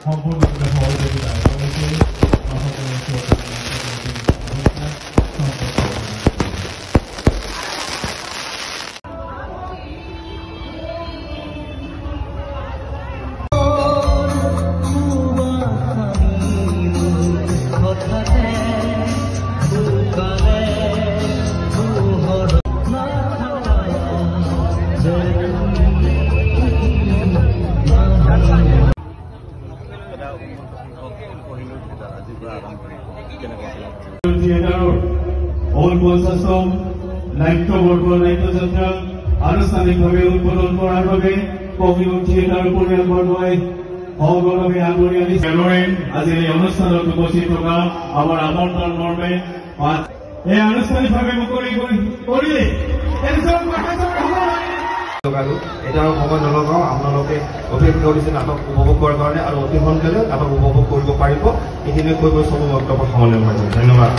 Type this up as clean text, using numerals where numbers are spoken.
সম্পূৰ্ণৰূপে সহযোগিতা আগবঢ়াইছে। সকলৰ ওচৰত থিয়েটাৰৰ 49তম নাট্যবৰ্ষৰ নাট্যযাত্ৰা আনুষ্ঠানিকভাৱে উদ্বোধন কৰাৰ বাবে কহিনুৰ থিয়েটাৰ পৰিয়ালবৰ্গই সগৌৰৱে আদৰি আনিছে। আজিৰ এই অনুষ্ঠানত উপস্থিত থকা আমাৰ আমন্ত্ৰণ মৰ্মে এই আনুষ্ঠানিকভাৱে মুকলি কৰিলে। এতিয়া আৰু সময় নলগাওঁ, আপোনালোকে অপেক্ষা কৰিছে নাটক উপভোগ কৰাৰ কাৰণে আৰু অতি সোনকালে নাটক উপভোগ কৰিব পাৰিব। এইখিনি কৈ মই চমু বক্তব্য সামৰণি মাৰিছোঁ। ধন্যবাদ।